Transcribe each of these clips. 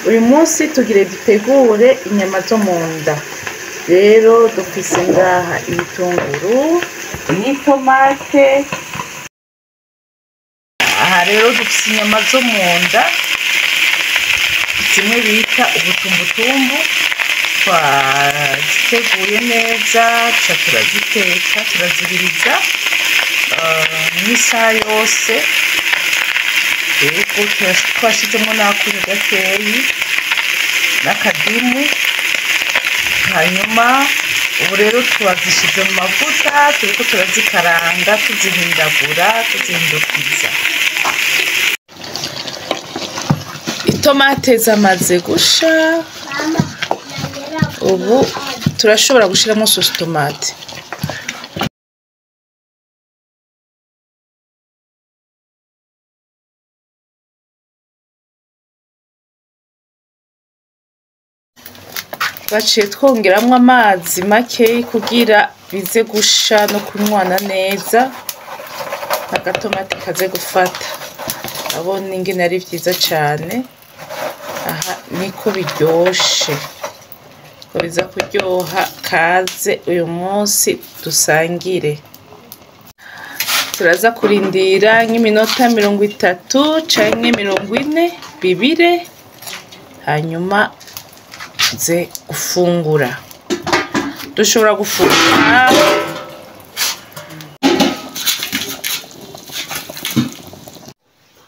Uyu munsi tugire dutegure inyama zo mu nda. Rero dufise ngaha ibitunguru n'itomate. Aha rero dufise inyama zo mu nda, zimwe bita ubutumbutumbu. Twaziteguye neza, tuca turaziteka, turazibiriza n'isaha yose. Yego, twashizemo n'akunyu gakeyi n'akadimu. Hanyuma ubu rero twazishize mu mavuta, turiko turazikaranga, tuzihindagura, tuzihindukiza. Itomate zamaze gusha, ubu turashobora gushiramo sauce tomate. Baciye twongeramwo amazi makeyi kugira bize gusha no kunywana neza, agatomati kaze gufata. Urabona ingene ari vyiza cane, aha niko biryoshe, ko biza kuryoha. Kaze uyu munsi dusangire. Turaza kurindira nk'iminota 30 canke 40 bibire, hanyuma tuze gufungura. Dushobora gufungura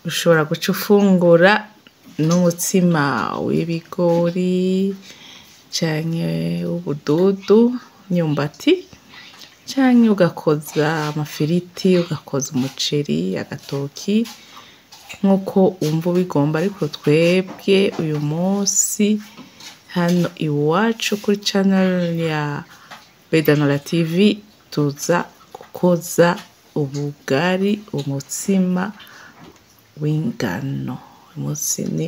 ushobora guca ufungura n'umutsima w'ibigori canke w'ubududu, imyumbati, canke ugakoza amafiriti, ugakoza umuceri, agatoki, nk'uko wumva ubigomba. Ariko twebwe uyu munsi hano iwacu kuri channel ya Bedanora TV tuza gukoza ubugari, umutsima w'ingano. Uyu munsi ni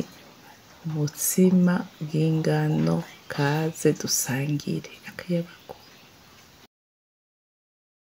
umutsima w'ingano, kaze dusangire akayabagu.